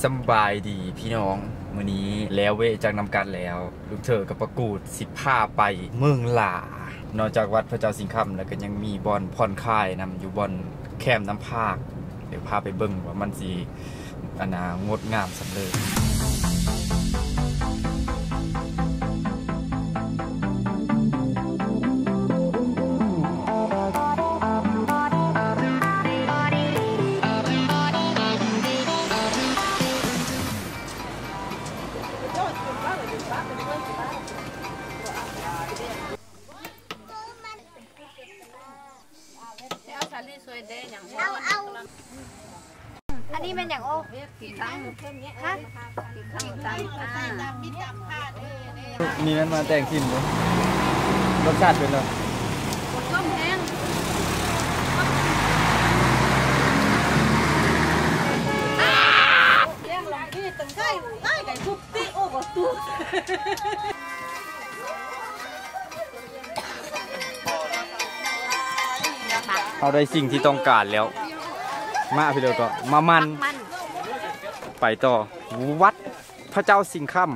ສຳບາຍດີພີ່ນ້ອງ, ມື້ນີ້ແລ້ວເວະຈັກນຳກັນແລ້ວ, ລຸງເທີກັບປ້າກູດຊິພາໄປເມືອງຫຼາ. ນອກຈາກວັດພະເຈົ້າສິງຄຳແລ້ວ ກໍຍັງມີບ່ອນຜ່ອນຄາຍນຳ ຢູ່ບ່ອນແຄມນ້ຳພາກ. ດຽວພາໄປເບິ່ງວ່າມັນຊິ ອັນນ່າ ງົດງາມສ່ຳໃດ. ອັນນີ້ແມ່ນຫຍັງໂອ? ຮະ? ນີ້ແມ່ນມາແຕ່ງຊີມເດ້. ລົດຊາດເປັນແນວໃດ? ສົ້ມແຮງ. ເຮົາໄດ້ສິ່ງທີ່ຕ້ອງການແລ້ວ. ມາພີ່ເດີກໍມາໝັ່ນ ໝັ່ນ ໄປຕໍ່ວັດພະເຈົ້າສິງຄຳ.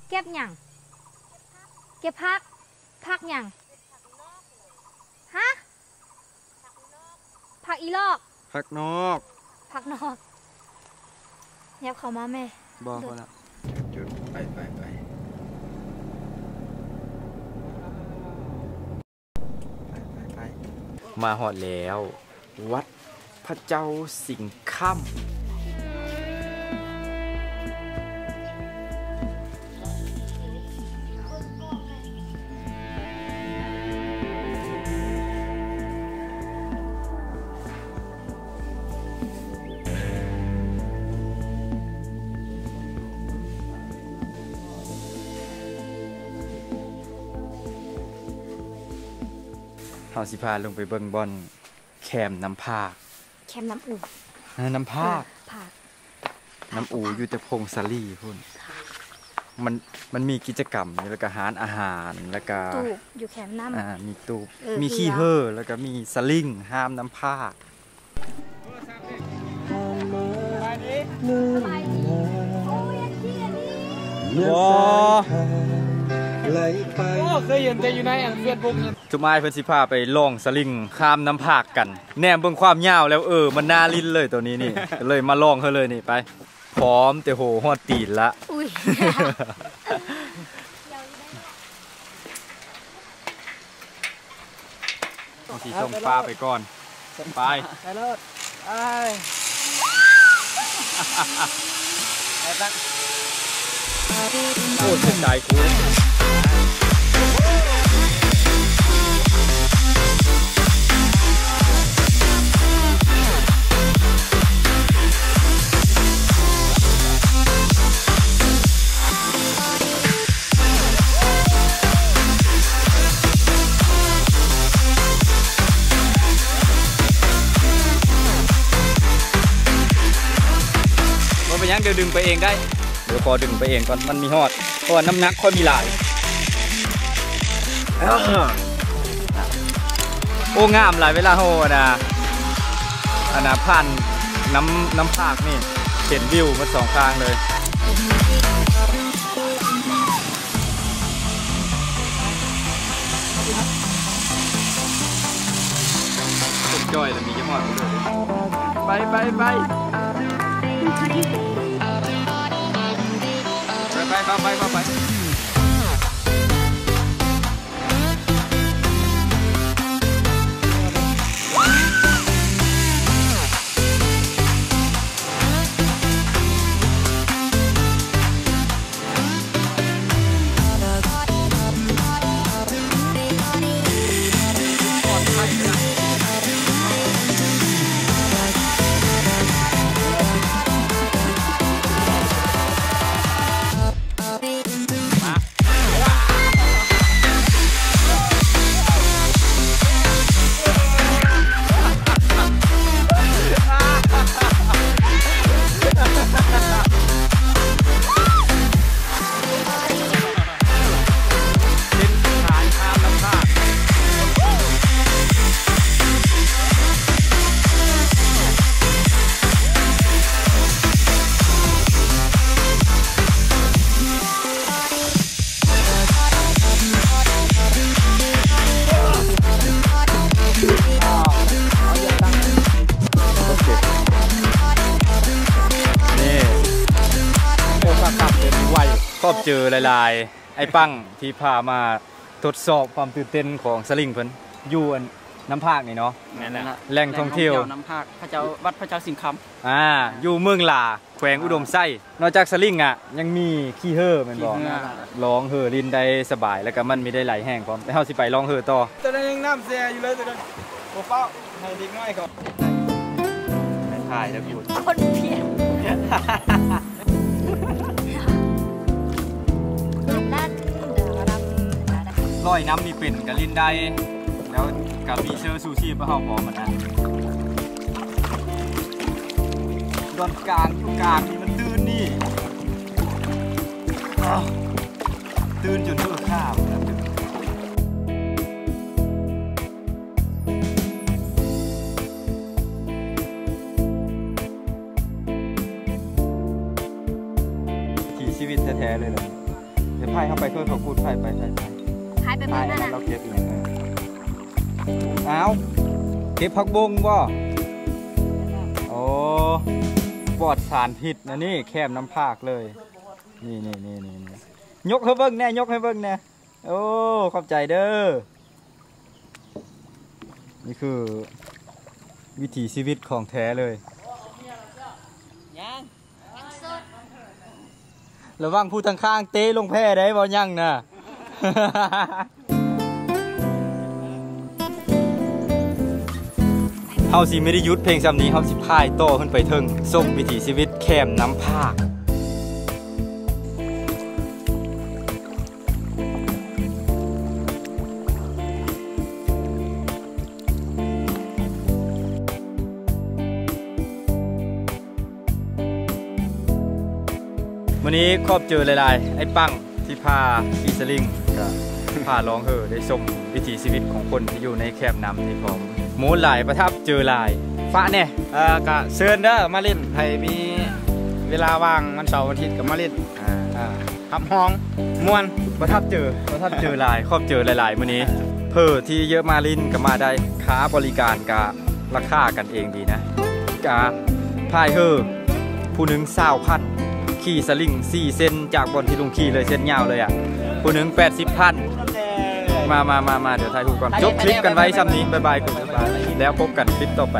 ເກັບຫຍັງ? ເກັບຜັກ. ຜັກຫຍັງ? ຮະ? ຜັກອີຫຼອກ. ຜັກນອກ. ຜັກນອກ. ຫຍັບເຂົ້າມາແມ່. ບໍ່ ພໍລະ. ໄປ ໄປ ໄປ. ໄປ ໄປ ໄປ. ມາຮອດແລ້ວ ວັດພະເຈົ້າສິງຄຳ. ເຮົາຊິພາລົງໄປເບິ່ງບ່ອນແຄມນ້ຳພາກ. ແຄມນ້ຳອູ. ເອີ ນ້ຳພາກ. ເອີ ພາກ. ນ້ຳອູຢູ່ແຕ່ຜົ້ງສາລີພຸ້ນ. ມັນ ມັນມີກິດຈະກຳຢູ່ ແລ້ວກະຮ້ານອາຫານ ແລ້ວກະ ຕູບຢູ່ແຄມນ້ຳ. ອ່າ ມີຕູບ. ເອີ ມີຂີ້ເຫີ້ ແລ້ວກະມີສະລິງຫ້າມນ້ຳພາກ. ໂອ້ ເຄີຍເຫັນແຕ່ຢູ່ໃນອັນເຟສບຸກ. ຈຸມອ້າຍເພິ່ນຊິພາໄປລ່ອງສະລິງຂ້າມນ້ຳພາກກັນ. ແນມເບິ່ງຄວາມຍາວແລ້ວ ເອີ ມັນໜ້າຫຼິ້ນເລີຍໂຕນີ້ນີ້. ກໍເລີຍມາລອງເຮົາເລີຍນີ້ ໄປ. ພ້ອມແຕ່ຫົວຮອດຕີນລະ. ອຸ້ຍ. ເຮົາຊິສົ່ງປ້າໄປກ່ອນ. ໄປ ໄປໂລດ. ໄປ ໄປປັກ. ໂອ້ຍ ເສຍດາຍກູ. ບໍ່ເປັນຫຍັງ ດຽວດຶງໄປເອງໄດ້. ດຽວຂໍດຶງໄປເອງກ່ອນ ມັນມີຮອດ ເພາະວ່ານ້ຳໜັກຂ້ອຍມີຫຼາຍ. ໂອ້ ງາມຫຼາຍ ເວລາເຮົາ ອັນນ່າ ອັນນ່າ ຜ່ານນ້ຳ ນ້ຳພາກນີ້ ເຫັນວິວໝົດສອງຂ້າງເລີຍ. ຄົນຈ່ອຍລະມີຈັກຮອດບໍ່ເດີ. ໄປ ໄປ ໄປ ໄປ ໄປ ໄປ ໄປ. ເ ຂອບເຈີຫຼາຍໆ ອ້າຍປັງທີ່ພາມາທົດສອບຄວາມຕື່ນເຕັ້ນຂອງສະລິງເພິ່ນ ຢູ່ອັນນ້ຳພາກນີ້ເນາະ ແມ່ນແຫຼະ ແຫຼ່ງທ່ອງທ່ຽວ ແຫຼ່ງທ່ອງທ່ຽວນ້ຳພາກ ພະເຈົ້າ ວັດພະເຈົ້າສິງຄຳ ອ່າ ຢູ່ເມືອງຫຼາ ແຂວງອຸດົມໄຊ. ນອກຈາກສະລິງອະ ຍັງມີຂີ່ເຮີແມ່ນບໍ່? ຂີ່ເຮືອ ລ່ອງເຮີຫຼິ້ນໄດ້ສະບາຍ ແລ້ວກະມັນມີໄດ້ໄຫຼແຮງພ້ອມ. ແລ້ວເຮົາຊິໄປລ່ອງເຮີຕໍ່. ຕອນນັ້ນຍັງນ້ຳແຊ່ຢູ່ເລີຍ ຕອນນັ້ນ ບໍ່ຟ້າວ ໃຫ້ເດັກນ້ອຍເຂົາ ຖ່າຍແລ້ວພຸ້ນ ຄົນພຽນ ລອຍນ້ຳນີ້ເປັນກະຫຼິ້ນໄດ້ ແລ້ວກະມີເຊີຊູຊີບໃຫ້ເຮົາພ້ອມຫັ້ນນະ. ດອນກາງຢູ່ກາງນີ້ມັນຕື້ນນີ້ ອ້າວ ຕື້ນຈົນເບີຂາວ. ວິຖີຊີວິດແທ້ໆເລີຍລະ. ດຽວພາຍເຮົາໄປເທິງເຂົາກຸດ ພາຍໄປ ພາຍໄປ ພາຍໄປເບິ່ງນັ້ນນະ ລາວເກັບອີ່ຫຍັງ. ອ້າວ ເກັບຜັກບົ້ງບໍ່? ໂອ້ ປອດສານພິດນະນີ້ ແຄມນ້ຳພາກເລີຍ. ນີ້ໆໆໆ ຍົກໃຫ້ເບິ່ງແດ່ ຍົກໃຫ້ເບິ່ງແດ່. ໂອ້ ຂອບໃຈເດີ. ນີ້ຄືວິຖີຊີວິດຂອງແທ້ເລີຍ. ຍັງ ລະວັງຜູ້ທາງຂ້າງເຕະລົງແພໄດ້ບໍ່ຍັງນະ. ເຮົາຊິບໍ່ໄດ້ຢຸດພຽງສ່ຳນີ້ ເຮົາຊິພາຍຕໍ່ຂຶ້ນໄປເທິງ ຊົມວິຖີຊີວິດແຄມນ້ຳພາກ. ມື້ນີ້ຂອບເຈີຫຼາຍໆ ອ້າຍປັງທີ່ພາຂີ່ສະລິງ ກະພາລ່ອງເຮີ ໄດ້ຊົມວິຖີຊີວິດຂອງຄົນທີ່ຢູ່ໃນແຄມນ້ຳນີ້ພ້ອມ. ມ່ວນຫຼາຍ ປະທັບເຈີຫຼາຍ. ຝາກແດ່. ເອີ ກະເຊີນເດີ ມາຫຼິ້ນ ໃຜມີເວລາວ່າງວັນເສົາວັນອາທິດກະມາຫຼິ້ນ. ອ່າ ອ່າ ຮັບຮອງມ່ວນ. ປະທັບເຈີ ປະທັບເຈີຫຼາຍ ຂອບເຈີຫຼາຍໆ ມື້ນີ້ ເພີທີ່ເຢີມາຫຼິ້ນກະມາໄດ້ ຄ່າບໍລິການກະລາຄາກັນເອງດີນະ. ກະພາຍເຮີ ຜູ້ໜຶ່ງຊາວພັນ ຂີ່ສະລິງສີ່ເສັ້ນ ຈາກບ່ອນທີ່ລຸງຂີ່ເລີຍ ເສັ້ນຍາວເລີຍອະ ຜູ້ໜຶ່ງແປດສິບພັນ. ມາ ມາ ມາ ມາ ດຽວຖ່າຍຮູບກ່ອນ ຈົບຄລິບກັນໄວ້ສ່ຳນີ້ ບາຍບາຍ ບາຍບາຍ ແລ້ວພົບກັນຄລິບຕໍ່ໄປ.